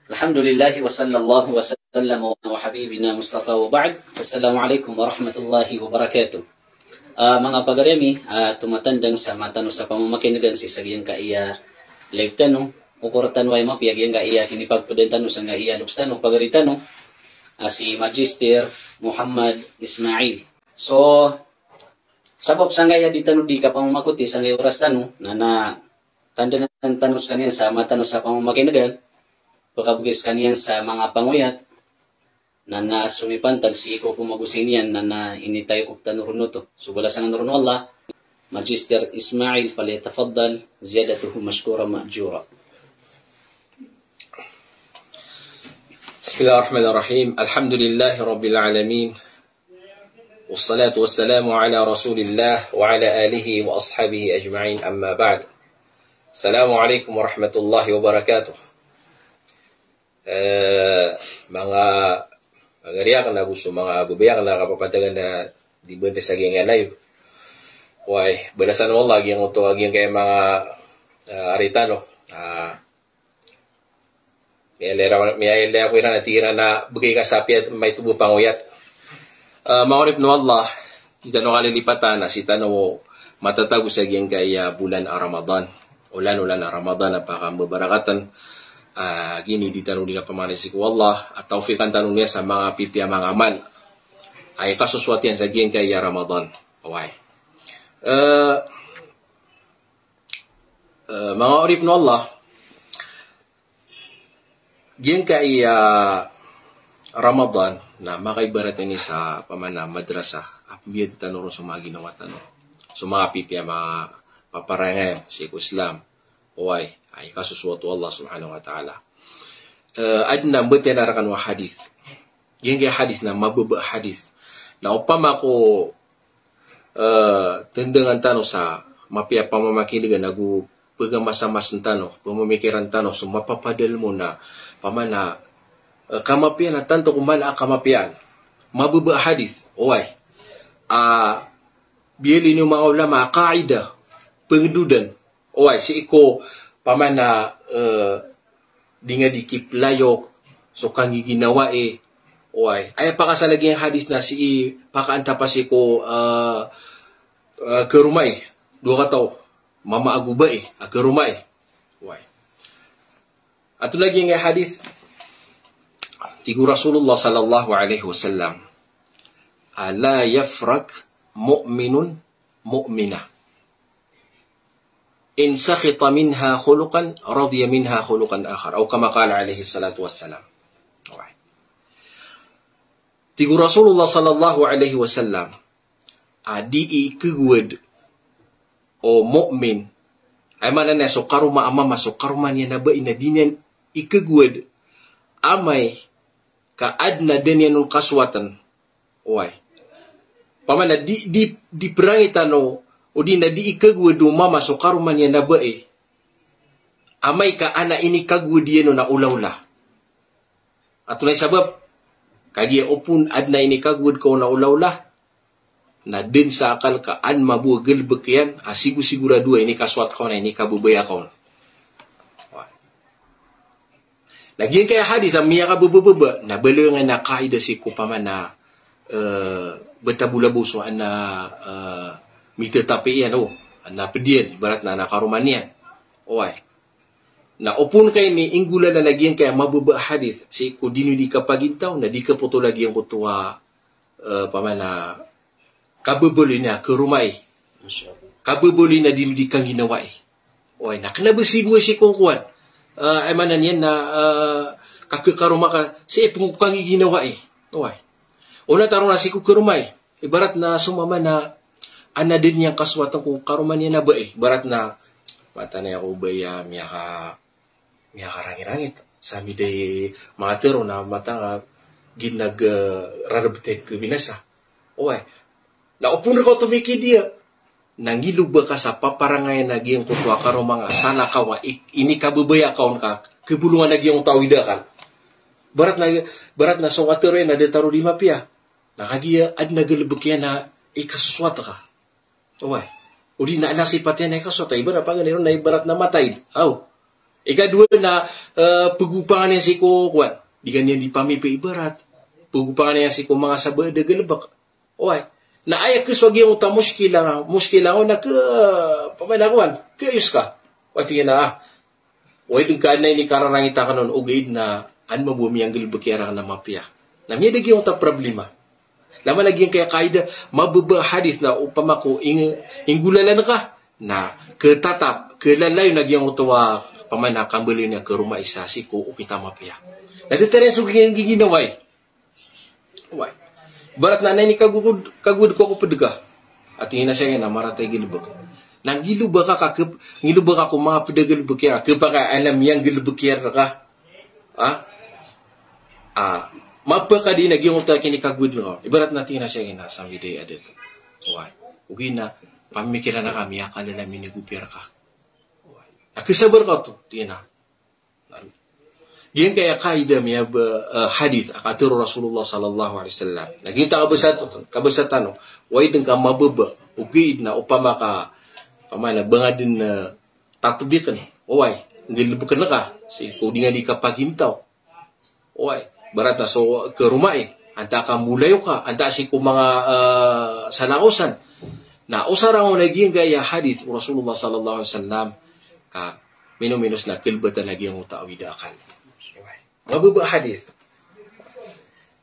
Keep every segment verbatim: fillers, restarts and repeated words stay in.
Alhamdulillah, wa sallallahu wa sallam ala habibina Mustafa wa ba'd. Assalamu alaikum warahmatullahi wabarakatuh. Ah, manga pagari ami, ah, tomatandang sa mata tano sa pamamakinegan sii sa giyangkaya live tano, okor tano aya mapiya giyangkaya kinipagpedaan tano sangkaya loks tano, pagari tano, ah, si Magister Muhammad Ismail. So, sabap sangkaya di tano di kapamamakoti sangkaya oras tano, na, na tandangan tano skaniyan sa mata tano sa pamamakinegan, pekabegi skaniyan sa manga pangoyat, na, na somipantag sii ko pemagosay niyan, na, na initayokop tano ron oto. So balasan ron o Allah, Magister Ismail, falyatafaddal ziyadatuhu mashkura ma'jura. Bismillahirrahmanirrahim. Alhamdulillahi rabbil alamin. Wassalatu wassalamu ala Rasulillah wa ala alihi wa ashabihi ajma'in, amma ba'd. Assalamu alaikum warahmatullahi wabarakatuh. Eh, manga, manga pagari akn ago so manga babay akn a kapapatagan a di bantay sa giyangkaya live. Oway, balasan o Allah giyangkoto a giyangkaya manga, eh, ari tano. Ah, miyailay ako, miyailay ako iran a tig iran a begay ka sa apiya maito bo pangoyat. Ah, manga oripn o Allah, di tano kalilipatan a sii tano matatago sa giyangkaya bolan a Ramadan. Olan, olan a Ramadan a pakambabarakatan. Ah, giya di tano di kapamanay sii ko Allah a tawfiqan tano niyan sa manga pipiya a manga amal a ikasosoat iyan sa giyangkaya Ramadan. Oway. Eh, eh, manga oripn o Allah, giyangkaya Ramadan na makaibarat ini sa pamana madrasa a pembiyadan tano ron so manga ginawa tano, so manga pipiya a manga paparangayan sii ko Islam. Oway, a ikasosoat o Allah subhanahu wa ta'ala. Eh, aden a mbatiya na rakan o hadith. Giyangkaya hadith na mababa a hadith. Na opama ko eh, tandangan tano sa mapiya a pamamakinegan ago pegamasamasn tano, pamamikiran tano so mapapadalem on a pamana, eh, kamapiya na tanto ko mala a kamapiya. Mababa a hadith. Oway. Ah, biyaloy niyo manga ulama a qaida, pengdodan. Oway, sii ko pamana, eh, di nga di kiplayok so kangiginawai. Oway. Aya pakasala giyangkaya hadith na sii pakaantapa sii ko, eh, eh, keroma i. Dowa kataw, mama ago bai a keroma i. Oway. Antonaa giyangkaya hadith? Tig o Rasulullah sallallahu alaihi wasallam, "La yafrak mu'minun mu'minah. In sakhita minha khuluqan, radiya minha khuluqan akhar." Aw kama qala alaihi salatu wassalam. Tig o Rasulullah sallallahu alaihi wasallam, a di ikegowad o mu'min, aya maana niyan so karoma a mama, so karoma niyan a bai na di niyan ikegowad amay ka aden a da niyan on kasowaten. Oway. Pamana di, di, di perangitan o, odi na di ikegowad o mama so karoma niyan a bai amay ka an a inikagowad iyan on a olaola. Antonaa i sabap? Kagiya opama aden a inikagowad ka on a olaola, na den sa akal ka an mambo a galebek iyan a sigosigorado a inikasowat ka on, a inikababaya ka on. Na giyangkaya hadith a miyakababababa, na baloy angkanan a qaida sii ko pamana, eh, betabolabos o an a, eh, mitetapi iyan, o an a ped iyan, ibarat na an a karoma niyan. Oway. Na opama ka ini inggolalan a giyangkaya mababa a hadith sii ko di niyo di kapagintaw, na di kapotol a giyangkoto a, eh, pamana, kababaloy na keroma i. Masha Allah. Kababaloy na di niyo di kanginawai. Oway, na kena ba sii bo sii ko kowan. Eh, aya maana niyan na, eh, kakekaroma ka sii pn ko kangiginawai. Oway. Ona taro na sii ko keroma i. Ibarat na so mama na an a da niyan kasowaten ko karoma niyan a bai. Ibarat na, mataan iyan ko bai a miyaka miyakarangirangit. Sa miday mangatero na matanga ginag, eh, rarabeteg kebinasa. Oway. Na opama reka oto mikidiya, na ngilo ba ka sa paparangayan a giyangkoto a karoma nga, sana ka wa, i-, inikababaya ka on ka kebolongan a giyangkoto a awid akal. Ibarat na, ibarat na so atero iyan na da taro di mapiya. Na kagiya aden a galebek iyan a ikasosowat ka. Oway. Odi na, na sipat iyan a ikasowat, ibarat paganay ron na ibarat na mataid. Aw. Ikadowa na, eh, pegopangan iyan sii ko, kowan, di ka niyan di pamipaibarat. Pegopangan iyan sii ko manga sabaad a galebek. Oway. Na aya keso a giyangkoto a moskilah, moskilah on na ke, pamana kowan, ke ayos ka. Oway, tig iyan a, ah, oway, den ka anay ni kararangit aken on, ogaid na an mambo miyanggalebek iyan reka na mapiya. Na miyada giyangkoto a problema. Laman a giyangkaya kaida, mababa a hadith na opama ko ing-, inggolalan ka, na ketatap, kelalayon a giyangkoto a, pamana kambaloy niyan ke roma isa sii ko okit a mapiya. Na di taren so giyanggiginawai. Oway. Ibarat na anay ni kagowad, kagowad ko ako ped ka. A tig iyan a sii na marata i galebek. Na nggilobaka ka, ke, nggilobaka ko manga ped a galebek iyan, kepakay a miyanggalebek iyan reka. Ha? Ah, mapakadi na giyangkoto a kinikagowad ngka on. Ibarat na tig iyan a sii na sambi di adat. Oway. Ogaid na pamikiran ka, miyakalala, minigopir ka. Oway. Na kesabar ka oto, tig iyan a. Giyangkaya kaida miyaba, eh, hadith a katharo o Rasulullah sallallahu alaihi wasallam. Na giyangkoto a kabasa tano, kabasa tano, oway, den ka mababa, ogaid na opama ka, pamana ba nga den, eh, tatbiken. Oway, nggalebeken ka sii ko di nga di kapagintaw. Oway, ibarat na so ke roma i, antaa ka mbolayoka, antaa sii ko manga, eh, salaosan. Na osar angkoto a giyangkaya hadith o Rasulullah sallallahu alaihi wasallam, ka minominos na kelebatan a giyangkoto a awid a akal. Oway. Mababa a hadith.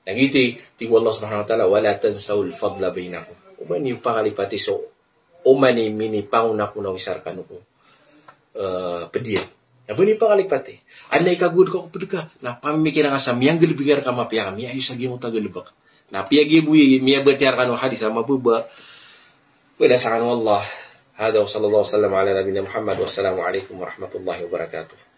Na giyoto i tig o Allah subhanahu wa ta'ala, "Wala tansawul fadla bainakum." Oba niyo pakalipati so oman i minipangonakona o isa rekano ko, eh, ped iyan. Na ba niyo pakalipati. Anay kagowad ko ako ped ka. Na pamikiran ka sa miyanggalebek iyan reka mapiya, miyaayos a giyangkoto a galebek. Na piyagiya bo i miyabatiya rekano a hadith a mababa. Pwede sa kano Allah. Hadha wa sallallahu wa sallam ala nabiyina Muhammad. Wassalamu alaikum warahmatullahi wabarakatuh.